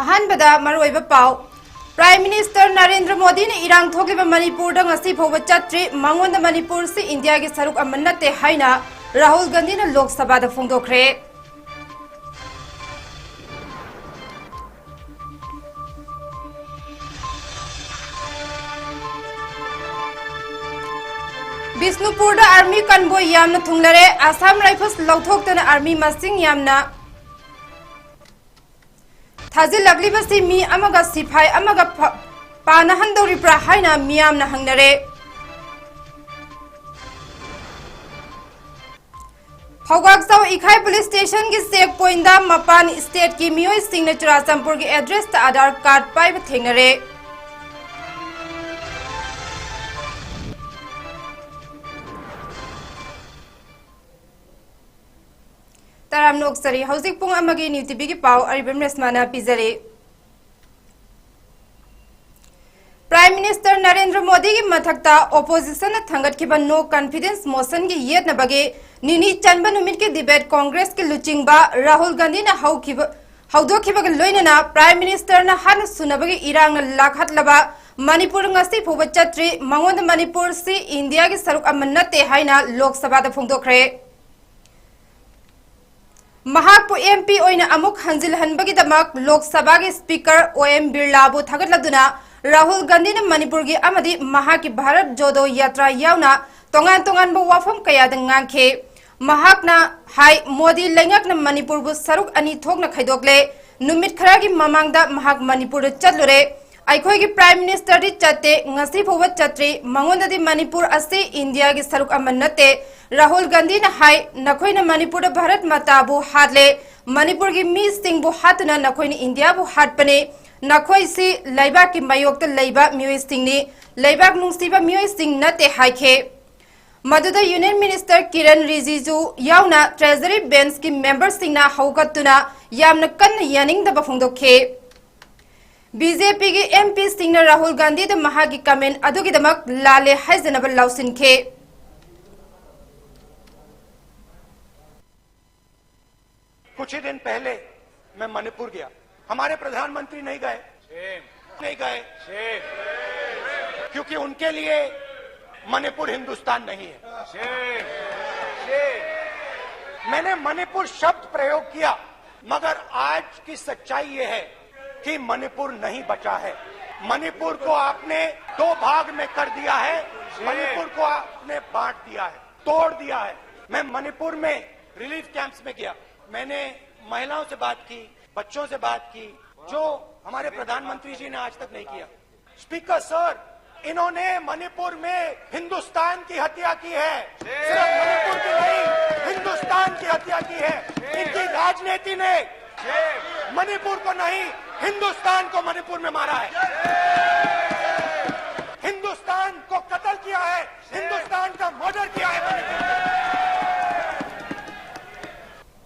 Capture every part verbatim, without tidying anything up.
ꯑꯍꯥꯟꯕꯗ ꯃꯔꯨꯑꯣꯏꯕ ꯄꯥꯎ꯫ Prime Minister ꯅꯔꯦꯟꯗ꯭ꯔ ꯃꯣꯗꯤꯅ ꯏꯔꯥꯡ ꯊꯣꯛꯂꯤꯕ ꯃꯅꯤꯄꯨꯔꯗ ꯉꯁꯤ ꯐꯥꯎꯕ ꯆꯠꯇ꯭ꯔꯤ꯫ ꯃꯉꯣꯟꯗ ꯃꯅꯤꯄꯨꯔꯁꯤ ꯏꯟꯗꯤꯌꯥꯒꯤ ꯁꯔꯨꯛ ꯑꯃ ꯅꯠꯇꯦ ꯍꯥꯏꯅ ꯔꯥꯍꯨꯜ ꯒꯥꯟꯙꯤꯅ ꯂꯣꯛ ꯁꯚꯥꯗ ꯐꯣꯡꯗꯣꯛꯈ꯭ꯔꯦ꯫ ꯕꯤꯁꯅꯨꯄꯨꯔꯗ army convoy ꯌꯥꯝꯅ ꯊꯨꯡꯂꯔꯦ꯫ Assam Rifles ꯂꯧꯊꯣꯛꯇꯨꯅ army ꯃꯁꯤꯡ ꯌꯥꯝꯅ ꯊꯥꯖꯤꯜꯂꯛꯂꯤꯕꯁꯤ ꯃꯤ ꯑꯃꯒ ꯁꯤꯐꯥꯏ ꯑꯃꯒ ꯐ-, ꯄꯥꯅꯍꯟꯗꯧꯔꯤꯕ꯭ꯔꯥ ꯍꯥꯏꯅ ꯃꯤꯌꯥꯝꯅ ꯍꯪꯅꯔꯦ꯫ ꯐꯧꯒꯥꯛꯆꯥꯎ ꯏꯈꯥꯏ police stationꯒꯤ check pointꯗ ꯃꯄꯥꯟ stateꯀꯤ ꯃꯤꯑꯣꯏꯁꯤꯡꯅ ꯆꯨꯔꯥꯆꯥꯟꯄꯨꯔꯒꯤ addressꯇ Aadhaar card ꯄꯥꯏꯕ ꯊꯦꯡꯅꯔꯦ꯫ ꯇꯔꯥꯝꯅ ꯑꯣꯛꯆꯔꯤ꯫ ꯍꯧꯖꯤꯛ ꯄꯨꯡ ꯑꯃꯒꯤ New TVꯒꯤ ꯄꯥꯎ ꯑꯔꯤꯕꯝ ꯔꯦꯁꯃꯥꯅ ꯄꯤꯖꯔꯤ꯫ Prime Minister ꯅꯔꯦꯟꯗ꯭ꯔ ꯃꯣꯗꯤꯒꯤ ꯃꯊꯛꯇ oppositionꯅ ꯊꯥꯡꯒꯠꯈꯤꯕ no confidence motionꯒꯤ ꯌꯦꯠꯅꯕꯒꯤ ꯅꯤꯅꯤ ꯆꯟꯕ ꯅꯨꯃꯤꯠꯀꯤ debate Congressꯀꯤ ꯂꯨꯆꯤꯡꯕ ꯔꯥꯍꯨꯜ ꯒꯥꯟꯙꯤꯅ ꯍꯧꯈꯤꯕ, ꯍꯧꯗꯣꯛꯈꯤꯕꯒ ꯂꯣꯏꯅꯅ Prime Ministerꯅ ꯍꯥꯟꯅ ꯁꯨꯅꯕꯒꯤ ꯏꯔꯥꯡꯅ ꯂꯥꯛꯍꯠꯂꯕ ꯃꯅꯤꯄꯨꯔ ꯉꯁꯤ ꯐꯥꯎꯕ ꯆꯠꯇ꯭ꯔꯤ꯫ ꯃꯉꯣꯟꯗ ꯃꯅꯤꯄꯨꯔꯁꯤ ꯏꯟꯗꯤꯌꯥꯒꯤ ꯁꯔꯨꯛ ꯑꯃ ꯅꯠꯇꯦ ꯍꯥꯏꯅ ꯂꯣꯛ ꯁꯚꯥꯗ ꯐꯣꯡꯗꯣꯛꯈ꯭ꯔꯦ꯫ ꯃꯍꯥꯛꯄꯨ MP ꯑꯣꯏꯅ ꯑꯃꯨꯛ ꯍꯟꯖꯤꯜꯍꯟꯕꯒꯤꯗꯃꯛ ꯂꯣꯛ ꯁꯚꯥꯒꯤ Speaker ꯑꯣ ꯑꯦꯝ ꯕꯤꯔꯂꯥꯕꯨ ꯊꯥꯒꯠꯂꯗꯨꯅ ꯔꯥꯍꯨꯜ ꯒꯥꯟꯙꯤꯅ ꯃꯅꯤꯄꯨꯔꯒꯤ ꯑꯃꯗꯤ ꯃꯍꯥꯛꯀꯤ ꯚꯥꯔꯠ ꯖꯣꯗꯣ ꯌꯥꯇ꯭ꯔꯥ ꯌꯥꯎꯅ ꯇꯣꯉꯥꯟ ꯇꯣꯉꯥꯟꯕ ꯋꯥꯐꯝ ꯀꯌꯥꯗ ꯉꯥꯡꯈꯤ꯫ ꯃꯍꯥꯛꯅ ꯍꯥꯏ, ꯃꯣꯗꯤ ꯂꯩꯉꯥꯛꯅ ꯃꯅꯤꯄꯨꯔꯕꯨ ꯁꯔꯨꯛ ꯑꯅꯤ ꯊꯣꯛꯅ ꯈꯥꯏꯗꯣꯛꯂꯦ꯫ ꯅꯨꯃꯤꯠ ꯈꯔꯒꯤ ꯃꯃꯥꯡꯗ ꯃꯍꯥꯛ ꯃꯅꯤꯄꯨꯔꯗ ꯆꯠꯂꯨꯔꯦ꯫ ꯑꯩꯈꯣꯏꯒꯤ Prime Ministerꯗꯤ ꯆꯠꯇꯦ, ꯉꯁꯤ ꯐꯥꯎꯕ ꯆꯠꯇ꯭ꯔꯤ꯫ ꯃꯉꯣꯟꯗꯗꯤ ꯃꯅꯤꯄꯨꯔ ꯑꯁꯤ ꯏꯟꯗꯤꯌꯥꯒꯤ ꯁꯔꯨꯛ ꯑꯃ ꯅꯠꯇꯦ꯫ ꯔꯥꯍꯨꯜ ꯒꯥꯟꯙꯤꯅ ꯍꯥꯏ, ꯅꯈꯣꯏꯅ ꯃꯅꯤꯄꯨꯔꯗ ꯚꯥꯔꯠ ꯃꯥꯇꯥꯕꯨ ꯍꯥꯠꯂꯦ, ꯃꯅꯤꯄꯨꯔꯒꯤ ꯃꯤꯁꯤꯡꯕꯨ ꯍꯥꯠꯇꯨꯅ ꯅꯈꯣꯏꯅ ꯏꯟꯗꯤꯌꯥꯕꯨ ꯍꯥꯠꯄꯅꯦ꯫ ꯅꯈꯣꯏꯁꯤ ꯂꯩꯕꯥꯛꯀꯤ ꯃꯥꯌꯣꯛꯇ ꯂꯩꯕ ꯃꯤꯑꯣꯏꯁꯤꯡꯅꯤ, ꯂꯩꯕꯥꯛ ꯅꯨꯡꯁꯤꯕ ꯃꯤꯑꯣꯏꯁꯤꯡ ꯅꯠꯇꯦ ꯍꯥꯏꯈꯤ꯫ ꯃꯗꯨꯗ Union Minister ꯀꯤꯔꯟ ꯔꯤꯖꯤꯖꯨ ꯌꯥꯎꯅ Treasury Benchꯀꯤ memberꯁꯤꯡꯅ ꯍꯧꯒꯠꯇꯨꯅ ꯌꯥꯝꯅ ꯀꯟꯅ ꯌꯥꯅꯤꯡꯗꯕ ꯐꯣꯡꯗꯣꯛꯈꯤ꯫ BJPꯒꯤ MPꯁꯤꯡꯅ ꯔꯥꯍꯨꯜ ꯒꯥꯟꯙꯤꯗ ꯃꯍꯥꯛꯀꯤ comment ꯑꯗꯨꯒꯤꯗꯃꯛ ꯂꯥꯜꯂꯦ ꯍꯥꯏꯖꯅꯕ ꯂꯥꯎꯁꯤꯟꯈꯤ꯫ कुछ ही दिन पहले मैं मणिपुर गया। हमारे प्रधानमंत्री नहीं गए, नहीं गए, क्योंकि उनके लिए मणिपुर हिंदुस्तान नहीं है। मैंने मणिपुर शब्द प्रयोग किया, मगर आज की सच्चाई ये है कि मणिपुर नहीं बचा है। मणिपुर को आपने दो भाग में कर दिया है, मणिपुर को आपने बांट दिया है, तोड़ दिया है। मैं मणिपुर में रिलीफ कैंप्स में गया, मैंने महिलाओं से बात की, बच्चों से बात की, जो हमारे प्रधानमंत्री जी ने आज तक नहीं किया। स्पीकर सर, इन्होंने मणिपुर में हिंदुस्तान की हत्या की है। सिर्फ मणिपुर की नहीं, हिंदुस्तान की हत्या की है। इनकी राजनीति ने मणिपुर को नहीं, हिंदुस्तान को मणिपुर में मारा है। हिंदुस्तान को कत्ल किया है, हिंदुस्तान का मर्डर किया है मणिपुर में।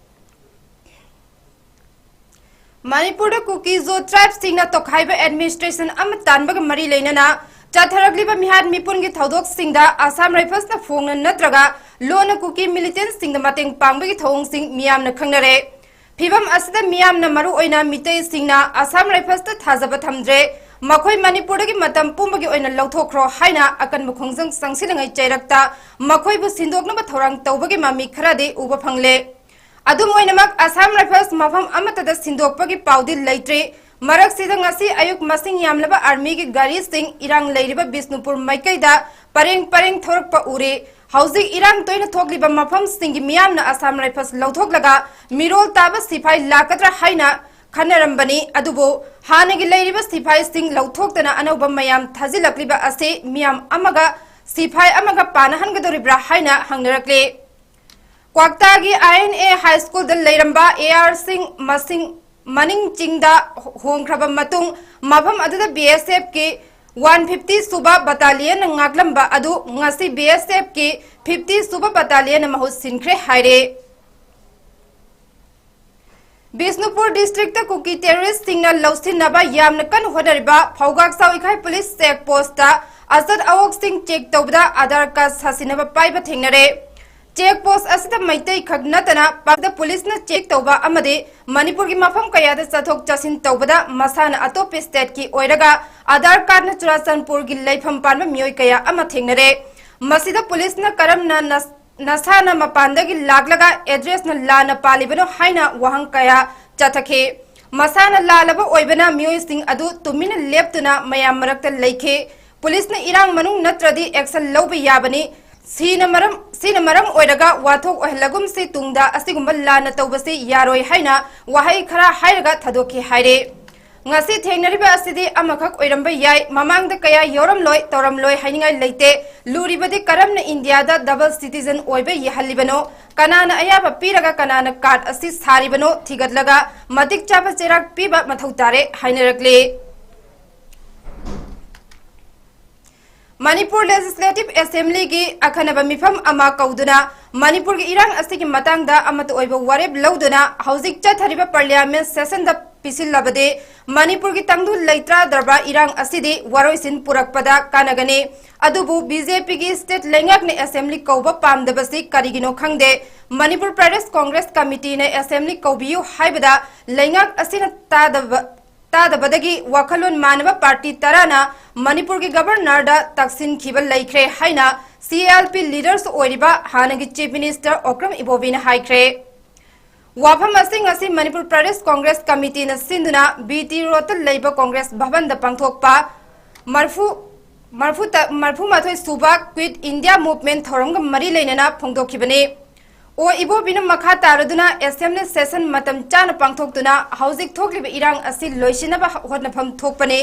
ꯃꯅꯤꯄꯨꯔꯗ ꯀꯨꯀꯤ ꯖꯣ ꯇ꯭ꯔꯥꯏꯕꯁꯤꯡꯅ ꯇꯣꯈꯥꯏꯕ ꯑꯦꯗꯃꯤꯅꯤꯁꯇ꯭ꯔꯦꯁꯟ ꯑꯃ ꯇꯥꯟꯕꯒ ꯃꯔꯤ ꯂꯩꯅꯅ ꯆꯠꯊꯔꯛꯂꯤꯕ ꯃꯤꯍꯥꯠ ꯃꯤꯄꯨꯟꯒꯤ ꯊꯧꯗꯣꯛꯁꯤꯡꯗ ꯑꯁꯥꯝ ꯔꯥꯏꯐꯜꯁꯅ ꯐꯣꯡꯅ ꯅꯠꯇ꯭ꯔꯒ ꯂꯣꯟꯅ ꯀꯨꯀꯤ ꯃꯤꯂꯤꯇꯦꯟꯠꯁꯤꯡꯗ ꯃꯇꯦꯡ ꯄꯥꯡꯕꯒꯤ ꯊꯧꯑꯣꯡꯁꯤꯡ ꯃꯤꯌꯥꯝꯅ ꯈꯪꯅꯔꯦ꯫ ꯐꯤꯚꯝ ꯑꯁꯤꯗ ꯃꯤꯌꯥꯝꯅ ꯃꯔꯨ ꯑꯣꯏꯅ ꯃꯤꯇꯩꯁꯤꯡꯅ ꯑꯁꯥꯝ ꯔꯥꯏꯐꯜꯁꯇ ꯊꯥꯖꯕ ꯊꯝꯗ꯭ꯔꯦ꯫ ꯃꯈꯣꯏ ꯃꯅꯤꯄꯨꯔꯗꯒꯤ ꯃꯇꯝ ꯄꯨꯝꯕꯒꯤ ꯑꯣꯏꯅ ꯂꯧꯊꯣꯛꯈ꯭ꯔꯣ ꯍꯥꯏꯅ ꯑꯀꯟꯕ ꯈꯣꯡꯖꯪ ꯆꯪꯁꯤꯜꯂꯤꯉꯩ ꯆꯩꯔꯛꯇ ꯃꯈꯣꯏꯕꯨ ꯁꯤꯟꯗꯣꯛꯅꯕ ꯊꯧꯔꯥꯡ ꯇꯧꯕꯒꯤ ꯃꯃꯤ ꯈꯔꯗꯤ ꯎꯕ ꯐꯪꯂꯦ꯫ ꯑꯗꯨꯝ ꯑꯣꯏꯅꯃꯛ, ꯑꯁꯥꯝ ꯔꯥꯏꯐꯜꯁ ꯃꯐꯝ ꯑꯃꯠꯇꯗ ꯁꯤꯟꯗꯣꯛꯄꯒꯤ ꯄꯥꯎꯗꯤ ꯂꯩꯇ꯭ꯔꯤ꯫ ꯃꯔꯛꯁꯤꯗ ꯉꯁꯤ ꯑꯌꯨꯛ ꯃꯁꯤꯡ ꯌꯥꯝꯂꯕ ꯑꯥꯔꯃꯤꯒꯤ ꯒꯥꯔꯤꯁꯤꯡ ꯏꯔꯥꯡ ꯂꯩꯔꯤꯕ ꯕꯤꯁꯅꯨꯄꯨꯔ ꯃꯥꯏꯀꯩꯗ ꯄꯔꯦꯡ ꯄꯔꯦꯡ ꯊꯧꯔꯛꯄ ꯎꯔꯤ꯫ ꯍꯧꯖꯤꯛ ꯏꯔꯥꯡ ꯇꯣꯏꯅ ꯊꯣꯛꯂꯤꯕ ꯃꯐꯝꯁꯤꯡꯒꯤ ꯃꯤꯌꯥꯝꯅ ꯑꯁꯥꯝ ꯔꯥꯏꯐꯜꯁ ꯂꯧꯊꯣꯛꯂꯒ ꯃꯤꯔꯣꯜ ꯇꯥꯕ ꯁꯤꯐꯥꯏ ꯂꯥꯛꯀꯗ꯭ꯔꯥ ꯍꯥꯏꯅ ꯈꯟꯅꯔꯝꯕꯅꯤ꯫ ꯑꯗꯨꯕꯨ ꯍꯥꯟꯅꯒꯤ ꯂꯩꯔꯤꯕ ꯁꯤꯐꯥꯏꯁꯤꯡ ꯂꯧꯊꯣꯛꯇꯅ ꯑꯅꯧꯕ ꯃꯌꯥꯝ ꯊꯥꯖꯤꯜꯂꯛꯂꯤꯕ ꯑꯁꯤ ꯃꯤꯌꯥꯝ ꯑꯃꯒ ꯁꯤꯐꯥꯏ ꯑꯃꯒ ꯄꯥꯅꯍꯟꯒꯗꯧꯔꯤꯕ꯭ꯔꯥ ꯍꯥꯏꯅ ꯍꯪꯅꯔꯛꯂꯤ꯫ ꯀ꯭ꯋꯥꯛꯇꯥꯒꯤ ꯑꯥꯏ ꯑꯦꯟ ꯑꯦ ꯍꯥꯏ ꯁ꯭ꯀꯨꯜꯗ ꯂꯩꯔꯝꯕ ꯑꯦ ꯑꯥꯔꯁꯤꯡ ꯃꯁꯤꯡ ꯃꯅꯤꯡ ꯆꯤꯡꯗ ꯍꯣꯡꯈ꯭ꯔꯕ ꯃꯇꯨꯡ, ꯃꯐꯝ ꯑꯗꯨꯗ ꯕꯤ ꯑꯦꯁ ꯑꯦꯐꯀꯤ ꯋꯥꯟ ꯐꯤꯐꯇꯤ ꯁꯨꯕ ꯕꯇꯥꯂꯤꯌꯟꯅ ꯉꯥꯛꯂꯝꯕ ꯑꯗꯨ ꯉꯁꯤ ꯕꯤ ꯑꯦꯁ ꯑꯦꯐꯀꯤ ꯐꯤꯐꯇꯤ ꯁꯨꯕ ꯕꯇꯥꯂꯤꯌꯟꯅ ꯃꯍꯨꯠ ꯁꯤꯟꯈ꯭ꯔꯦ ꯍꯥꯏꯔꯦ꯫ ꯕꯤꯁꯅꯨꯄꯨꯔ ꯗꯤꯁꯇ꯭ꯔꯤꯛꯇ ꯀꯨꯀꯤ ꯇꯦꯔꯣꯔꯤꯁ꯭ꯠꯁꯤꯡꯅ ꯂꯧꯁꯤꯟꯅꯕ ꯌꯥꯝꯅ ꯀꯟꯅ ꯍꯣꯠꯅꯔꯤꯕ ꯐꯧꯒꯥꯛꯆꯥꯎ ꯏꯈꯥꯏ ꯄꯨꯂꯤꯁ ꯆꯦꯛ ꯄꯣꯁ꯭ꯠꯇ ꯑꯆꯠ ꯑꯋꯣꯛꯁꯤꯡ ꯆꯦꯛ ꯇꯧꯕꯗ ꯑꯥꯙꯥꯔ ꯀꯥꯔꯗ ꯁꯥꯁꯤꯟꯅꯕ ꯄꯥꯏꯕ ꯊꯦꯡꯅꯔꯦ꯫ Check post ꯑꯁꯤꯗ ꯃꯩꯇꯩ ꯈꯛ ꯅꯠꯇꯅ ꯄꯥꯛꯇ ꯄꯨꯂꯤꯁꯅ check ꯇꯧꯕ ꯑꯃꯗꯤ ꯃꯅꯤꯄꯨꯔꯒꯤ ꯃꯐꯝ ꯀꯌꯥꯗ ꯆꯠꯊꯣꯛ ꯆꯠꯁꯤꯟ ꯇꯧꯕꯗ ꯃꯁꯥꯅ ꯑꯇꯣꯞꯄ stateꯀꯤ ꯑꯣꯏꯔꯒ Aadhaar cardꯅ ꯆꯨꯔꯥꯆꯥꯟꯄꯨꯔꯒꯤ ꯂꯩꯐꯝ ꯄꯥꯟꯕ ꯃꯤꯑꯣꯏ ꯀꯌꯥ ꯑꯃ ꯊꯦꯡꯅꯔꯦ꯫ ꯃꯁꯤꯗ ꯄꯨꯂꯤꯁꯅ ꯀꯔꯝꯅ ꯅꯁꯥꯅ ꯃꯄꯥꯟꯗꯒꯤ ꯂꯥꯛꯂꯒ addressꯅ ꯂꯥꯟꯅ ꯄꯥꯜꯂꯤꯕꯅꯣ ꯍꯥꯏꯅ ꯋꯥꯍꯪ ꯀꯌꯥ ꯆꯠꯊꯈꯤ꯫ ꯃꯁꯥꯅ ꯂꯥꯜꯂꯕ ꯑꯣꯏꯕꯅ ꯃꯤꯑꯣꯏꯁꯤꯡ ꯑꯗꯨ ꯇꯨꯃꯤꯟꯅ ꯂꯦꯞꯇꯨꯅ ꯃꯌꯥꯝ ꯃꯔꯛꯇ ꯂꯩꯈꯤ꯫ ꯄꯨꯂꯤꯁꯅ ꯏꯔꯥꯡ ꯃꯅꯨꯡ ꯅꯠꯇ꯭ꯔꯗꯤ action ꯂꯧꯕ ꯌꯥꯕꯅꯤ꯫ ꯁꯤꯅ ꯃꯔꯝ, ꯁꯤꯅ ꯃꯔꯝ ꯑꯣꯏꯔꯒ ꯋꯥꯊꯣꯛ ꯑꯣꯏꯍꯜꯂꯒꯨꯝꯁꯤ, ꯇꯨꯡꯗ ꯑꯁꯤꯒꯨꯝꯕ ꯂꯥꯟꯅ ꯇꯧꯕꯁꯤ ꯌꯥꯔꯣꯏ ꯍꯥꯏꯅ ꯋꯥꯍꯩ ꯈꯔ ꯍꯥꯏꯔꯒ ꯊꯥꯗꯣꯛꯈꯤ ꯍꯥꯏꯔꯦ꯫ ꯉꯁꯤ ꯊꯦꯡꯅꯔꯤꯕ ꯑꯁꯤꯗꯤ ꯑꯃꯈꯛ ꯑꯣꯏꯔꯝꯕ ꯌꯥꯏ꯫ ꯃꯃꯥꯡꯗ ꯀꯌꯥ ꯌꯥꯎꯔꯝꯂꯣꯏ, ꯇꯧꯔꯝꯂꯣꯏ ꯍꯥꯏꯅꯤꯡꯉꯥꯏ ꯂꯩꯇꯦ꯫ ꯂꯨꯔꯤꯕꯗꯤ ꯀꯔꯝꯅ ꯏꯟꯗꯤꯌꯥꯗ double citizen ꯑꯣꯏꯕ ꯌꯥꯍꯜꯂꯤꯕꯅꯣ? ꯀꯅꯥꯅ ꯑꯌꯥꯕ ꯄꯤꯔꯒ ꯀꯅꯥꯅ card ꯑꯁꯤ ꯁꯥꯔꯤꯕꯅꯣ ꯊꯤꯒꯠꯂꯒ ꯃꯇꯤꯛ ꯆꯥꯕ ꯆꯩꯔꯥꯛ ꯄꯤꯕ ꯃꯊꯧ ꯇꯥꯔꯦ ꯍꯥꯏꯅꯔꯛꯂꯤ꯫ ꯃꯅꯤꯄꯨꯔ Legislative Assemblyꯒꯤ ꯑꯈꯟꯅꯕ ꯃꯤꯐꯝ ꯑꯃ ꯀꯧꯗꯨꯅ ꯃꯅꯤꯄꯨꯔꯒꯤ ꯏꯔꯥꯡ ꯑꯁꯤꯒꯤ ꯃꯇꯥꯡꯗ ꯑꯃꯠꯇ ꯑꯣꯏꯕ ꯋꯥꯔꯦꯞ ꯂꯧꯗꯨꯅ ꯍꯧꯖꯤꯛ ꯆꯠꯊꯔꯤꯕ Parliament sessionꯗ ꯄꯤꯁꯤꯜꯂꯕꯗꯤ ꯃꯅꯤꯄꯨꯔꯒꯤ ꯇꯪꯗꯨ ꯂꯩꯇꯥꯗ꯭ꯔꯕ ꯏꯔꯥꯡ ꯑꯁꯤꯗꯤ ꯋꯥꯔꯣꯏꯁꯤꯟ ꯄꯨꯔꯛꯄꯗ ꯀꯥꯟꯅꯒꯅꯤ꯫ ꯑꯗꯨꯕꯨ BJPꯒꯤ state ꯂꯩꯉꯥꯛꯅ assembly ꯀꯧꯕ ꯄꯥꯝꯗꯕꯁꯤ ꯀꯔꯤꯒꯤꯅꯣ ꯈꯪꯗꯦ꯫ ꯃꯅꯤꯄꯨꯔ Pradesh Congress Committeeꯅ assembly ꯀꯧꯕꯤꯌꯨ ꯍꯥꯏꯕꯗ ꯂꯩꯉꯥꯛ ꯑꯁꯤꯅ ꯇꯥꯗꯕ ꯇꯥꯗꯕꯗꯒꯤ ꯋꯥꯈꯜꯂꯣꯟ ꯃꯥꯟꯅꯕ party ꯇꯔꯥꯅ ꯃꯅꯤꯄꯨꯔꯒꯤ governorꯗ ꯇꯛꯁꯤꯟꯈꯤꯕ ꯂꯩꯈ꯭ꯔꯦ ꯍꯥꯏꯅ CLP leaders ꯑꯣꯏꯔꯤꯕ ꯍꯥꯟꯅꯒꯤ Chief Minister ꯑꯣꯀ꯭ꯔꯝ ꯏꯕꯣꯕꯤꯅ ꯍꯥꯏꯈ꯭ꯔꯦ꯫ ꯋꯥꯐꯝ ꯑꯁꯤ ꯉꯁꯤ ꯃꯅꯤꯄꯨꯔ Pradesh Congress Committeeꯅ ꯁꯤꯟꯗꯨꯅ BT Roadꯇ ꯂꯩꯕ Congress ꯚꯕꯟꯗ ꯄꯥꯡꯊꯣꯛꯄ ꯃꯔꯐꯨ, ꯃꯔꯐꯨ ꯇ-, ꯃꯔꯐꯨ ꯃꯥꯊꯣꯏ ꯁꯨꯕ Quit India Movement ꯊꯧꯔꯝꯒ ꯃꯔꯤ ꯂꯩꯅꯅ ꯐꯣꯡꯗꯣꯛꯈꯤꯕꯅꯤ꯫ ꯑꯣ ꯏꯕꯣꯕꯤꯅ ꯃꯈꯥ ꯇꯥꯔꯗꯨꯅ assembly session ꯃꯇꯝ ꯆꯥꯅ ꯄꯥꯡꯊꯣꯛꯇꯨꯅ ꯍꯧꯖꯤꯛ ꯊꯣꯛꯂꯤꯕ ꯏꯔꯥꯡ ꯑꯁꯤ ꯂꯣꯏꯁꯤꯟꯅꯕ ꯍꯣꯠꯅꯐꯝ ꯊꯣꯛꯄꯅꯤ꯫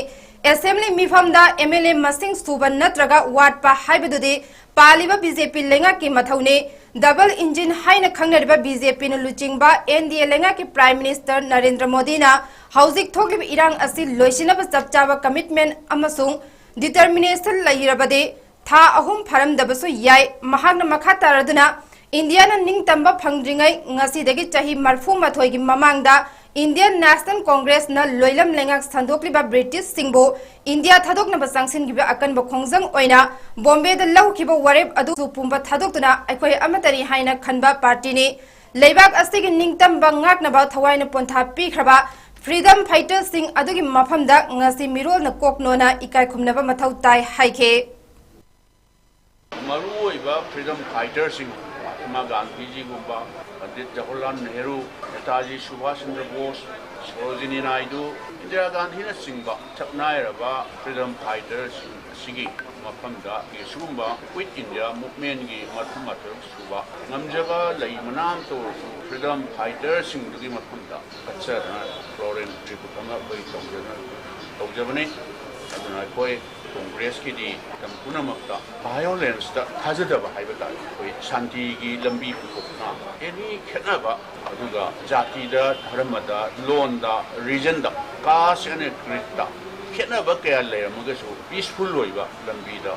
Assembly ꯃꯤꯐꯝꯗ MLA ꯃꯁꯤꯡ ꯁꯨꯕ ꯅꯠꯇ꯭ꯔꯒ ꯋꯥꯠꯄ ꯍꯥꯏꯕꯗꯨꯗꯤ ꯄꯥꯜꯂꯤꯕ BJP ꯂꯩꯉꯥꯛꯀꯤ ꯃꯊꯧꯅꯤ꯫ Double engine ꯍꯥꯏꯅ ꯈꯪꯅꯔꯤꯕ BJPꯅ ꯂꯨꯆꯤꯡꯕ NDA ꯂꯩꯉꯥꯛꯀꯤ Prime Minister ꯅꯔꯦꯟꯗ꯭ꯔ ꯃꯣꯗꯤꯅ ꯍꯧꯖꯤꯛ ꯊꯣꯛꯂꯤꯕ ꯏꯔꯥꯡ ꯑꯁꯤ ꯂꯣꯏꯁꯤꯟꯅꯕ ꯆꯞ ꯆꯥꯕ commitment ꯑꯃꯁꯨꯡ determination ꯂꯩꯔꯕꯗꯤ ꯊꯥ ꯑꯍꯨꯝ ꯐꯥꯔꯝꯗꯕꯁꯨ ꯌꯥꯏ꯫ ꯃꯍꯥꯛꯅ ꯃꯈꯥ ꯇꯥꯔꯗꯨꯅ, ꯏꯟꯗꯤꯌꯥꯅ ꯅꯤꯡꯇꯝꯕ ꯐꯪꯗ꯭ꯔꯤꯉꯩ ꯉꯁꯤꯗꯒꯤ ꯆꯍꯤ ꯃꯔꯐꯨ ꯃꯥꯊꯣꯏꯒꯤ ꯃꯃꯥꯡꯗ Indian National Congressꯅ ꯂꯣꯏꯂꯝ ꯂꯩꯉꯥꯛ ꯁꯟꯗꯣꯛꯂꯤꯕ ꯕ꯭ꯔꯤꯇꯤꯁꯁꯤꯡꯕꯨ ꯏꯟꯗꯤꯌꯥ ꯊꯥꯗꯣꯛꯅꯕ ꯆꯪꯁꯤꯟꯈꯤꯕ ꯑꯀꯟꯕ ꯈꯣꯡꯖꯪ ꯑꯣꯏꯅ ꯕꯣꯝꯕꯦꯗ ꯂꯧꯈꯤꯕ ꯋꯥꯔꯦꯞ ꯑꯗꯨ ꯄꯨꯝꯕ ꯊꯥꯗꯣꯛꯇꯨꯅ ꯑꯩꯈꯣꯏ ꯑꯃꯠꯇꯅꯤ ꯍꯥꯏꯅ ꯈꯟꯕ ꯄꯥꯔꯇꯤꯅꯤ꯫ ꯂꯩꯕꯥꯛ ꯑꯁꯤꯒꯤ ꯅꯤꯡꯇꯝꯕ ꯉꯥꯛꯅꯕ ꯊꯋꯥꯏꯅ ꯄꯣꯟꯊꯥ ꯄꯤꯈ꯭ꯔꯕ freedom fighterꯁꯤꯡ ꯑꯗꯨꯒꯤ ꯃꯐꯝꯗ ꯉꯁꯤ ꯃꯤꯔꯣꯜꯅ ꯀꯣꯛ ꯅꯣꯟꯅ ꯏꯀꯥꯏ ꯈꯨꯝꯅꯕ ꯃꯊꯧ ꯇꯥꯏ ꯍꯥꯏꯈꯤ꯫ ꯃꯔꯨꯑꯣꯏꯕ freedom fighterꯁꯤꯡ, ꯃꯍꯥꯇꯃꯥ ꯒꯥꯟꯙꯤꯖꯤꯒꯨꯝꯕ, ꯄꯟꯗꯤꯠ ꯖꯋꯥꯍꯔꯂꯥꯜ ꯅꯦꯍꯔꯨ, ꯅꯦꯇꯥꯖꯤ ꯁꯨꯚꯥꯁ ꯆꯟꯗ꯭ꯔ ꯕꯣꯁ, ꯁꯣꯔꯣꯖꯤꯅꯤ ꯅꯥꯏꯗꯨ, ꯏꯟꯗꯤꯔꯥ ꯒꯥꯟꯙꯤꯅꯆꯤꯡꯕ ꯁꯛꯅꯥꯏꯔꯕ freedom fighterꯁꯤꯡ ꯑꯁꯤꯒꯤ ꯃꯐꯝꯗ ꯁꯤꯒꯨꯝꯕ Quit India Movementꯀꯤ ꯃꯔꯐꯨ ꯃꯥꯊꯣꯏꯔꯛ ꯁꯨꯕ ꯉꯝꯖꯕ ꯂꯩ ꯃꯅꯥ ꯑꯃꯇ ꯑꯣꯏꯔꯁꯨ freedom fighterꯁꯤꯡꯗꯨꯒꯤ ꯃꯐꯝꯗ ꯀꯠꯆꯗꯅ floral tribute ꯑꯃ ꯑꯩꯈꯣꯏ ꯇꯧꯖꯅ-, ꯇꯧꯖꯕꯅꯤ꯫ ꯑꯗꯨꯅ ꯑꯩꯈꯣꯏ ꯀꯣꯡꯒ꯭ꯔꯦꯁꯀꯤꯗꯤ ꯃꯇꯝ ꯄꯨꯝꯅꯃꯛꯇ violenceꯇ ꯊꯥꯖꯗꯕ ꯍꯥꯏꯕ ꯇꯥꯔꯦ꯫ ꯑꯩꯈꯣꯏ ꯁꯥꯟꯇꯤꯒꯤ ꯂꯝꯕꯤ ꯄꯨꯊꯣꯛꯇꯨꯅ any ꯈꯦꯠꯅꯕ, ꯑꯗꯨꯒ ꯖꯥꯇꯤꯗ, ꯙꯔꯃꯗ, ꯂꯣꯟꯗ, regionꯗ, caste and creedꯇ ꯈꯦꯠꯅꯕ ꯀꯌꯥ ꯂꯩꯔꯝꯃꯒꯁꯨ peaceful ꯑꯣꯏꯕ ꯂꯝꯕꯤꯗ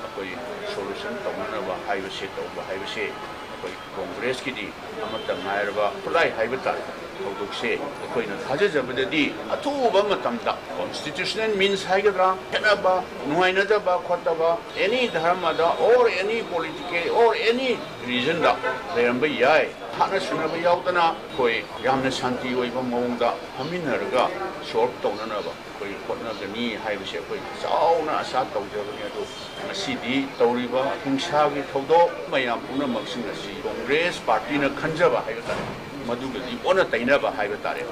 ꯑꯩꯈꯣꯏ solution ꯇꯧꯅꯅꯕ ꯍꯥꯏꯕꯁꯦ, ꯇꯧꯕ ꯍꯥꯏꯕꯁꯦ ꯑꯩꯈꯣꯏ ꯀꯣꯡꯒ꯭ꯔꯦꯁꯀꯤꯗꯤ ꯑꯃꯠꯇ ꯉꯥꯏꯔꯕ ꯈꯨꯠꯂꯥꯏ ꯍꯥꯏꯕ ꯇꯥꯔꯦ꯫ ꯊꯧꯗꯣꯛꯁꯦ ꯑꯩꯈꯣꯏꯅ ꯊꯥꯖꯖꯕꯗꯗꯤ ꯑꯊꯨꯕ ꯃꯇꯝꯗ constitutional means ꯍꯥꯏꯒꯗ꯭ꯔꯥ, ꯈꯦꯠꯅꯕ, ꯅꯨꯡꯉꯥꯏꯅꯗꯕ ꯈꯣꯠꯇꯕ, any ꯙꯔꯃꯗ or any political or any regionꯗ ꯂꯩꯔꯝꯕ ꯌꯥꯏ꯫ ꯍꯥꯠꯅ ꯁꯨꯅꯕ ꯌꯥꯎꯗꯅ ꯑꯩꯈꯣꯏ ꯌꯥꯝꯅ ꯁꯥꯟꯇꯤ ꯑꯣꯏꯕ ꯃꯑꯣꯡꯗ ꯐꯝꯃꯤꯟꯅꯔꯒ solve ꯇꯧꯅꯅꯕ ꯑꯩꯈꯣꯏ ꯍꯣꯠꯅꯒꯅꯤ ꯍꯥꯏꯕꯁꯦ ꯑꯩꯈꯣꯏ ꯆꯥꯎꯅ ꯑꯁꯥ ꯇꯧꯖꯕꯅꯤ꯫ ꯑꯗꯨ ꯉꯁꯤꯗꯤ ꯇꯧꯔꯤꯕ ꯍꯤꯡꯁꯥꯒꯤ ꯊꯧꯗꯣꯛ ꯃꯌꯥꯝ ꯄꯨꯝꯅꯃꯛꯁꯤꯡ ꯑꯁꯤ ꯀꯣꯡꯒ꯭ꯔꯦꯁ ꯄꯥꯔꯇꯤꯅ ꯈꯟꯖꯕ ꯍꯥꯏꯕ ꯇꯥꯔꯦ, ꯃꯗꯨꯒꯗꯤ ꯑꯣꯟꯅ ꯇꯩꯅꯕ ꯍꯥꯏꯕ ꯇꯥꯔꯦ꯫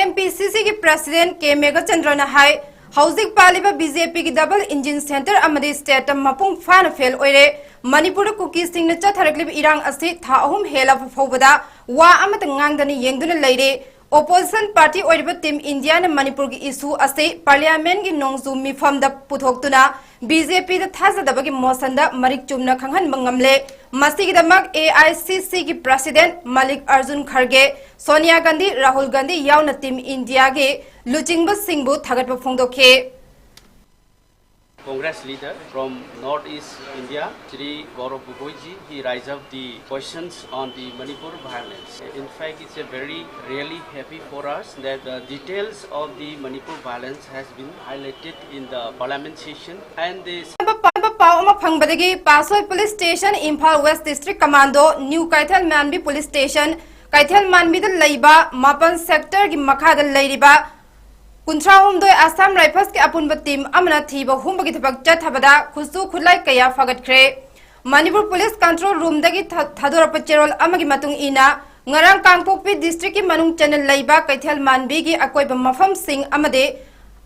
ꯑꯦꯝ ꯄꯤ ꯁꯤ ꯁꯤꯒꯤ president ꯀꯦ ꯃꯦꯘꯆꯟꯗ꯭ꯔꯅ ꯍꯥꯏ, ꯍꯧꯖꯤꯛ ꯄꯥꯜꯂꯤꯕ ꯕꯤ ꯖꯦ ꯄꯤꯒꯤ double engine centre ꯑꯃꯗꯤ stateꯇ ꯃꯄꯨꯡ ꯐꯥꯅ fail ꯑꯣꯏꯔꯦ꯫ ꯃꯅꯤꯄꯨꯔꯗ ꯀꯨꯀꯤꯁꯤꯡꯅ ꯆꯠꯊꯔꯛꯂꯤꯕ ꯏꯔꯥꯡ ꯑꯁꯤ ꯊꯥ ꯑꯍꯨꯝ ꯍꯦꯜꯂꯕ ꯐꯥꯎꯕꯗ ꯋꯥ ꯑꯃꯠꯇ ꯉꯥꯡꯗꯅ ꯌꯦꯡꯗꯨꯅ ꯂꯩꯔꯦ꯫ Opposition party ꯑꯣꯏꯔꯤꯕ Team Indiaꯅ ꯃꯅꯤꯄꯨꯔꯒꯤ issue ꯑꯁꯤ parliamentꯀꯤ ꯅꯣꯡꯖꯨ ꯃꯤꯐꯝꯗ ꯄꯨꯊꯣꯛꯇꯨꯅ ꯕꯤ ꯖꯦ ꯄꯤꯗ ꯊꯥꯖꯗꯕꯒꯤ motionꯗ ꯃꯔꯤꯛ ꯆꯨꯝꯅ ꯈꯪꯍꯟꯕ ꯉꯝꯂꯦ꯫ ꯃꯁꯤꯒꯤꯗꯃꯛ ꯑꯦ ꯑꯥꯏ ꯁꯤ ꯁꯤꯒꯤ president ꯃꯜꯂꯤꯛ ꯑꯔꯖꯨꯟ ꯈꯔꯒꯦ, ꯁꯣꯅꯤꯌꯥ ꯒꯥꯟꯙꯤ, ꯔꯥꯍꯨꯜ ꯒꯥꯟꯙꯤ ꯌꯥꯎꯅ Team Indiaꯒꯤ ꯂꯨꯆꯤꯡꯕꯁꯤꯡꯕꯨ ꯊꯥꯒꯠꯄ ꯐꯣꯡꯗꯣꯛꯈꯤ꯫ Congress leader from Northeast India, Shri Gaurav Gogoi ji, he raised up the questions on the Manipur violence. In fact, it's a very really happy for us that the details of the Manipur violence has been highlighted in the parliament session and the ꯑꯍꯥꯟꯕ ꯄꯥꯎ ꯑꯃ ꯐꯪꯕꯗꯒꯤ ꯄꯥꯁꯣꯏ Police Station, Imphal West District Commando, New Kaithal Manbi Police Station, ꯀꯩꯊꯦꯜ ꯃꯥꯟꯕꯤꯗ ꯂꯩꯕ ꯃꯥꯄꯟ sector ꯒꯤ ꯃꯈꯥꯗ ꯂꯩꯔꯤꯕ ꯀꯨꯟꯊ꯭ꯔꯥ ꯍꯨꯝꯗꯣꯏ Assam Rifles ꯀꯤ ꯑꯄꯨꯟꯕ team ꯑꯃꯅ ꯊꯤꯕ ꯍꯨꯝꯕꯒꯤ ꯊꯕꯛ ꯆꯠꯊꯕꯗ ꯈꯨꯠꯁꯨ ꯈꯨꯠꯂꯥꯏ ꯀꯌꯥ ꯐꯒꯠꯈ꯭ꯔꯦ꯫ ꯃꯅꯤꯄꯨꯔ Police Control Room ꯗꯒꯤ ꯊ-, ꯊꯥꯗꯣꯔꯛꯄ ꯆꯦꯔꯣꯜ ꯑꯃꯒꯤ ꯃꯇꯨꯡ ꯏꯟꯅ, ꯉꯔꯥꯡ ꯀꯥꯡꯄꯣꯛꯄꯤ district ꯀꯤ ꯃꯅꯨꯡ ꯆꯟꯅ ꯂꯩꯕ ꯀꯩꯊꯦꯜ ꯃꯥꯟꯕꯤꯒꯤ ꯑꯀꯣꯏꯕ ꯃꯐꯝꯁꯤꯡ ꯑꯃꯗꯤ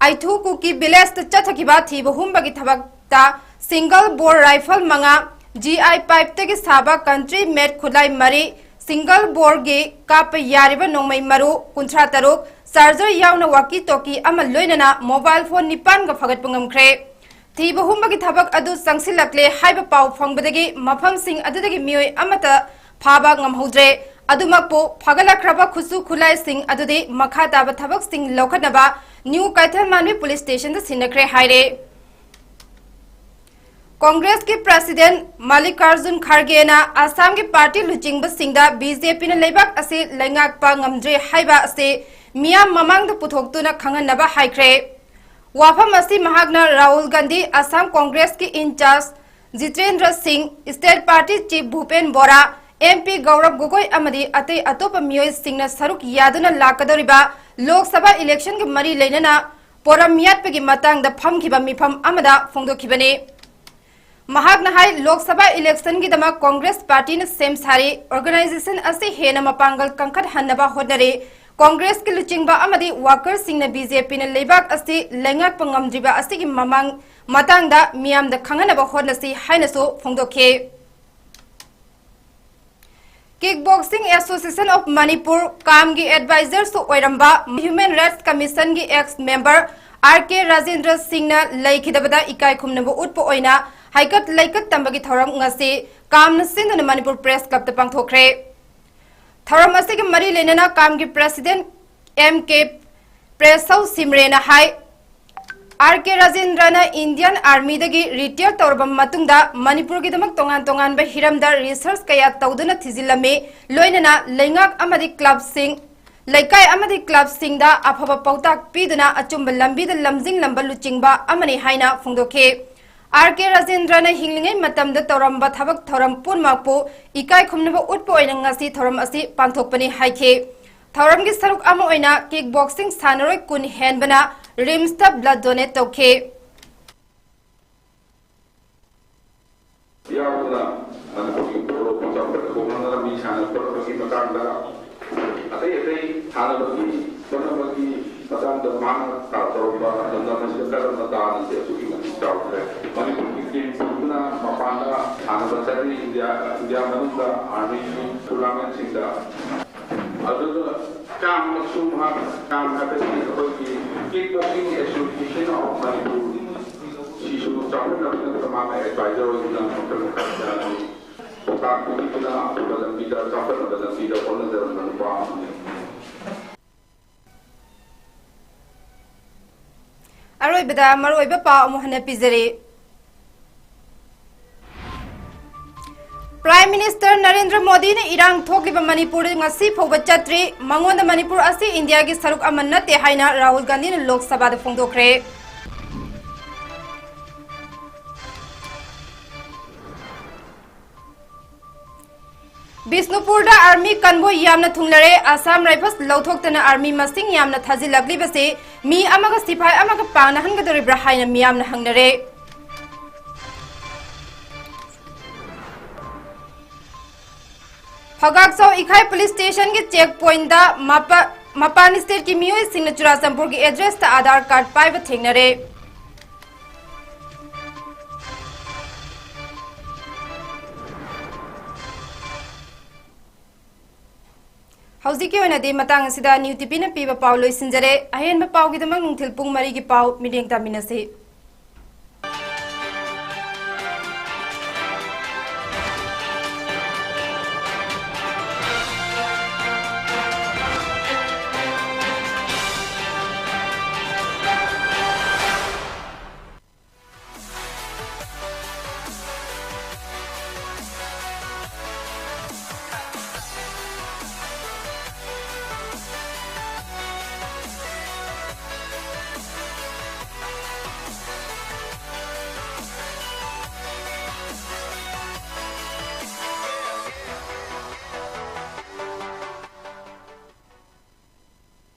ꯑꯩꯊꯨ ꯀꯨꯀꯤ village ꯇ ꯆꯠꯊꯈꯤꯕ ꯊꯤꯕ ꯍꯨꯝꯕꯒꯤ ꯊꯕꯛꯇ single bore rifle ꯃꯉꯥ, G I pipe ꯇꯒꯤ ꯁꯥꯕ country made ꯈꯨꯠꯂꯥꯏ ꯃꯔꯤ, single bore ꯒꯤ ꯀꯥꯞꯄ ꯌꯥꯔꯤꯕ ꯅꯣꯡꯃꯩ ꯃꯔꯨ ꯀꯨꯟꯊ꯭ꯔꯥ ꯇꯔꯨꯛ, charger ꯌꯥꯎꯅ walkie talkie ꯑꯃ ꯂꯣꯏꯅꯅ mobile phone ꯅꯤꯄꯥꯟꯒ ꯐꯒꯠꯄ ꯉꯝꯈ꯭ꯔꯦ꯫ ꯊꯤꯕ ꯍꯨꯝꯕꯒꯤ ꯊꯕꯛ ꯑꯗꯨ ꯆꯪꯁꯤꯜꯂꯛꯂꯦ ꯍꯥꯏꯕ ꯄꯥꯎ ꯐꯪꯕꯗꯒꯤ ꯃꯐꯝꯁꯤꯡ ꯑꯗꯨꯗꯒꯤ ꯃꯤꯑꯣꯏ ꯑꯃꯠꯇ ꯐꯥꯕ ꯉꯝꯍꯧꯗ꯭ꯔꯦ꯫ ꯑꯗꯨꯃꯛꯄꯨ ꯐꯒꯠꯂꯛꯈ꯭ꯔꯕ ꯈꯨꯠꯁꯨ ꯈꯨꯠꯂꯥꯏꯁꯤꯡ ꯑꯗꯨꯗꯤ ꯃꯈꯥ ꯇꯥꯕ ꯊꯕꯛꯁꯤꯡ ꯂꯧꯈꯠꯅꯕ New ꯀꯩꯊꯦꯜ ꯃꯥꯟꯕꯤ Police Station ꯗ ꯁꯤꯟꯅꯈ꯭ꯔꯦ ꯍꯥꯏꯔꯦ꯫ Congress ꯀꯤ President ꯃꯜꯂꯤꯀꯥꯔꯖꯨꯟ ꯈꯥꯔꯒꯦꯅ ꯑꯁꯥꯝꯒꯤ party ꯂꯨꯆꯤꯡꯕꯁꯤꯡꯗ B J P ꯅ ꯂꯩꯕꯥꯛ ꯑꯁꯤ ꯂꯩꯉꯥꯛꯄ ꯉꯝꯗ꯭ꯔꯦ ꯍꯥꯏꯕ ꯑꯁꯤ ꯃꯤꯌꯥꯝ ꯃꯃꯥꯡꯗ ꯄꯨꯊꯣꯛꯇꯨꯅ ꯈꯪꯍꯟꯅꯕ ꯍꯥꯏꯈ꯭ꯔꯦ꯫ ꯋꯥꯐꯝ ꯑꯁꯤ ꯃꯍꯥꯛꯅ ꯔꯥꯍꯨꯜ ꯒꯥꯟꯙꯤ, Assam Congress ꯀꯤ in-charge ꯖꯤꯇꯦꯟꯗ꯭ꯔ ꯁꯤꯡ, state party chief ꯚꯨꯄꯦꯟ ꯕꯣꯔꯥ, M P ꯒꯧꯔꯕ ꯒꯣꯒꯣꯏ ꯑꯃꯗꯤ ꯑꯇꯩ ꯑꯇꯣꯞꯄ ꯃꯤꯑꯣꯏꯁꯤꯡꯅ ꯁꯔꯨꯛ ꯌꯥꯗꯨꯅ ꯂꯥꯛꯀꯗꯧꯔꯤꯕ ꯂꯣꯛ ꯁꯚꯥ election ꯒ ꯃꯔꯤ ꯂꯩꯅꯅ ꯄꯣꯔꯝ ꯌꯥꯠꯄꯒꯤ ꯃꯇꯥꯡꯗ ꯐꯝꯈꯤꯕ ꯃꯤꯐꯝ ꯑꯃꯗ ꯐꯣꯡꯗꯣꯛꯈꯤꯕꯅꯤ꯫ ꯃꯍꯥꯛꯅ ꯍꯥꯏ, Lok Sabha election ꯒꯤꯗꯃꯛ Congress party ꯅ ꯁꯦꯝ ꯁꯥꯔꯤ, organization ꯑꯁꯤ ꯍꯦꯟꯅ ꯃꯄꯥꯡꯒꯜ ꯀꯟꯈꯠꯍꯟꯅꯕ ꯍꯣꯠꯅꯔꯤ꯫ Congress ꯀꯤ ꯂꯨꯆꯤꯡꯕ ꯑꯃꯗꯤ worker ꯁꯤꯡꯅ B J P ꯅ ꯂꯩꯕꯥꯛ ꯑꯁꯤ ꯂꯩꯉꯥꯛꯄ ꯉꯝꯗ꯭ꯔꯤꯕ ꯑꯁꯤꯒꯤ ꯃꯃꯥꯡ ꯃꯇꯥꯡꯗ ꯃꯤꯌꯥꯝꯗ ꯈꯪꯍꯟꯅꯕ ꯍꯣꯠꯅꯁꯤ ꯍꯥꯏꯅꯁꯨ ꯐꯣꯡꯗꯣꯛꯈꯤ꯫ Kickboxing Association of Manipur, ꯀꯥꯝꯒꯤ advisor ꯁꯨ ꯑꯣꯏꯔꯝꯕ Human Rights Commission ꯒꯤ ex member R K Rajendra ꯁꯤꯡꯅ ꯂꯩꯈꯤꯗꯕꯗ ꯏꯀꯥꯏ ꯈꯨꯝꯅꯕ ꯎꯠꯄ ꯑꯣꯏꯅ ꯍꯩꯀꯠ ꯂꯩꯀꯠ ꯇꯝꯕꯒꯤ ꯊꯧꯔꯝ ꯉꯁꯤ ꯀꯥꯝꯅ ꯁꯤꯟꯗꯨꯅ ꯃꯅꯤꯄꯨꯔ Press Club ꯇ ꯄꯥꯡꯊꯣꯛꯈ꯭ꯔꯦ꯫ ꯊꯧꯔꯝ ꯑꯁꯤꯒꯤ ꯃꯔꯤ ꯂꯩꯅꯅ ꯀꯥꯝꯒꯤ President M K ꯄ꯭ꯔꯦꯁꯧ ꯁꯤꯝꯔꯦꯅ ꯍꯥꯏ, ꯑꯥꯔ ꯀꯦ ꯔꯥꯖꯦꯟꯗ꯭ꯔꯅ ꯏꯟꯗꯤꯌꯟ ꯑꯥꯔꯃꯤꯗꯒꯤ ꯔꯤꯇꯥꯌꯔ ꯇꯧꯔꯕ ꯃꯇꯨꯡꯗ ꯃꯅꯤꯄꯨꯔꯒꯤꯗꯃꯛ ꯇꯣꯉꯥꯟ ꯇꯣꯉꯥꯟꯕ ꯍꯤꯔꯝꯗ ꯔꯤꯁꯔꯆ ꯀꯌꯥ ꯇꯧꯗꯨꯅ ꯊꯤꯖꯤꯜꯂꯝꯃꯤ꯫ ꯂꯣꯏꯅꯅ ꯂꯩꯉꯥꯛ ꯑꯃꯗꯤ ꯀ꯭ꯂꯕꯁꯤꯡ, ꯂꯩꯀꯥꯏ ꯑꯃꯗꯤ ꯀ꯭ꯂꯕꯁꯤꯡꯗ ꯑꯐꯕ ꯄꯥꯎꯇꯥꯛ ꯄꯤꯗꯨꯅ ꯑꯆꯨꯝꯕ ꯂꯝꯕꯤꯗ ꯂꯝꯖꯤꯡꯂꯝꯕ ꯂꯨꯆꯤꯡꯕ ꯑꯃꯅꯤ ꯍꯥꯏꯅ ꯐꯣꯡꯗꯣꯛꯈꯤ꯫ ꯑꯥꯔ ꯀꯦ ꯔꯥꯖꯦꯟꯗ꯭ꯔꯅ ꯍꯤꯡꯂꯤꯉꯩ ꯃꯇꯝꯗ ꯇꯧꯔꯝꯕ ꯊꯕꯛ ꯊꯧꯔꯝ ꯄꯨꯝꯅꯃꯛꯄꯨ ꯏꯀꯥꯏ ꯈꯨꯝꯅꯕ ꯎꯠꯄ ꯑꯣꯏꯅ ꯉꯁꯤ ꯊꯧꯔꯝ ꯑꯁꯤ ꯄꯥꯡꯊꯣꯛꯄꯅꯤ ꯍꯥꯏꯈꯤ꯫ ꯊꯧꯔꯝꯒꯤ ꯁꯔꯨꯛ ꯑꯃ ꯑꯣꯏꯅ ꯀꯤꯛ ꯕꯣꯛꯁꯤꯡ ꯁꯥꯟꯅꯔꯣꯏ ꯀꯨꯟ ꯍꯦꯟꯕꯅ ꯔꯤꯝꯁꯇ ꯕ꯭ꯂꯗ ꯗꯣꯅꯦꯠ ꯇꯧꯈꯤ꯫ ꯌꯥꯎꯗꯨꯅ ꯃꯅꯤꯄꯨꯔꯒꯤ ꯄꯣꯂꯣꯕꯨ ꯆꯥꯎꯈꯠ ꯈꯣꯡꯅꯅꯕ ꯃꯤ ꯁꯥꯟꯅ ꯈꯣꯠꯅꯕꯒꯤ ꯃꯇꯥꯡꯗ ꯑꯇꯩ ꯑꯇꯩ ꯁꯥꯟꯅꯕꯒꯤ ꯈꯣꯠꯅꯕꯒꯤ ꯃꯇꯥꯡꯗ ꯃꯥꯅ ꯇꯧꯔꯝꯕ ꯂꯝꯗꯝ ꯑꯁꯤꯗ ꯀꯔꯝꯕ ꯗꯥꯟ ꯑꯁꯤ ꯑꯁꯨꯛꯀꯤ ꯃꯇꯤꯛ ꯆꯥꯎꯈ꯭ꯔꯦ꯫ ꯃꯅꯤꯄꯨꯔꯒꯤ ꯇꯤꯝ ꯄꯨꯗꯨꯅ ꯃꯄꯥꯟꯗ ꯁꯥꯟꯅꯕ ꯆꯠꯂꯤ꯫ ꯏꯟꯗꯤꯌꯥ, ꯏꯟꯗꯤꯌꯥ ꯃꯅꯨꯡꯗ ꯑꯥꯔꯃꯤꯒꯤ ꯇꯣꯔꯅꯥꯃꯦꯟꯁꯤꯡꯗ꯫ ꯑꯗꯨꯒ ꯀꯥꯝꯃꯛꯁꯨ ꯃꯍꯥꯛ, ꯀꯥꯝ ꯍꯥꯏꯕꯁꯤ ꯑꯩꯈꯣꯏꯒꯤ Kick Boxing Association of Manipur, ꯁꯤꯁꯨ ꯆꯥꯎꯈꯠꯅꯕꯒꯤꯗꯃꯛꯇ ꯃꯥꯅ ꯑꯦꯗꯚꯥꯏꯖꯔ ꯑꯣꯏꯗꯨꯅ ꯃꯈꯜ ꯃꯈꯜ ꯀꯌꯥꯒꯤ ꯄꯥꯎꯇꯥꯛ ꯄꯤꯕꯤꯗꯨꯅ ꯑꯐꯕ ꯂꯝꯕꯤꯗ, ꯆꯥꯎꯈꯠꯅꯕ ꯂꯝꯕꯤꯗ ꯍꯣꯠꯅꯖꯔꯝꯕ ꯅꯨꯄꯥ ꯑꯃꯅꯤ꯫ ꯑꯔꯣꯏꯕꯗ ꯃꯔꯨꯑꯣꯏꯕ ꯄꯥꯎ ꯑꯃꯨꯛ ꯍꯟꯅ ꯄꯤꯖꯔꯤ꯫ Prime Minister ꯅꯔꯦꯟꯗ꯭ꯔ ꯃꯣꯗꯤꯅ ꯏꯔꯥꯡ ꯊꯣꯛꯂꯤꯕ ꯃꯅꯤꯄꯨꯔꯗ ꯉꯁꯤ ꯐꯥꯎꯕ ꯆꯠꯇ꯭ꯔꯤ꯫ ꯃꯉꯣꯟꯗ ꯃꯅꯤꯄꯨꯔ ꯑꯁꯤ ꯏꯟꯗꯤꯌꯥꯒꯤ ꯁꯔꯨꯛ ꯑꯃ ꯅꯠꯇꯦ ꯍꯥꯏꯅ ꯔꯥꯍꯨꯜ ꯒꯥꯟꯙꯤꯅ ꯂꯣꯛ ꯁꯚꯥꯗ ꯐꯣꯡꯗꯣꯛꯈ꯭ꯔꯦ꯫ ꯕꯤꯁꯅꯨꯄꯨꯔꯗ ꯑꯥꯔꯃꯤ ꯀꯟꯚꯣꯏ ꯌꯥꯝꯅ ꯊꯨꯡꯂꯔꯦ꯫ ꯑꯁꯥꯝ ꯔꯥꯏꯐꯜꯁ ꯂꯧꯊꯣꯛꯇꯅ ꯑꯥꯔꯃꯤ ꯃꯁꯤꯡ ꯌꯥꯝꯅ ꯊꯥꯖꯤꯜꯂꯛꯂꯤꯕꯁꯤ ꯃꯤ ꯑꯃꯒ ꯁꯤꯐꯥꯏ ꯑꯃꯒ ꯄꯥꯡꯅꯍꯟꯒꯗꯧꯔꯤꯕ꯭ꯔꯥ ꯍꯥꯏꯅ ꯃꯤꯌꯥꯝꯅ ꯍꯪꯅꯔꯦ꯫ ꯐꯒꯥꯛꯆꯧ ꯏꯈꯥꯏ ꯄꯨꯂꯤꯁ ꯁ꯭ꯇꯦꯁꯟꯒꯤ ꯆꯦꯛ ꯄꯣꯏꯟꯗ ꯃꯄꯥ-, ꯃꯄꯥꯟ ꯁ꯭ꯇꯦꯠꯀꯤ ꯃꯤꯑꯣꯏꯁꯤꯡꯅ ꯆꯨꯔꯥꯆꯥꯟꯄꯨꯔꯒꯤ ꯑꯦꯗ꯭ꯔꯦꯁꯇ ꯑꯥꯙꯥꯔ ꯀꯥꯔꯗ ꯄꯥꯏꯕ ꯊꯦꯡꯅꯔꯦ꯫ ꯍꯧꯖꯤꯛꯀꯤ ꯑꯣꯏꯅꯗꯤ ꯃꯇꯥꯡ ꯑꯁꯤꯗ ꯅ꯭ꯌꯨ ꯇꯤꯚꯤꯅ ꯄꯤꯕ ꯄꯥꯎ ꯂꯣꯏꯁꯤꯟꯖꯔꯦ꯫ ꯑꯍꯦꯟꯕ ꯄꯥꯎꯒꯤꯗꯃꯛ ꯅꯨꯡꯊꯤꯜ ꯄꯨꯡ ꯃꯔꯤꯒꯤ ꯄꯥꯎ ꯃꯤꯠꯌꯦꯡ ꯇꯥꯃꯤꯟꯅꯁꯤ꯫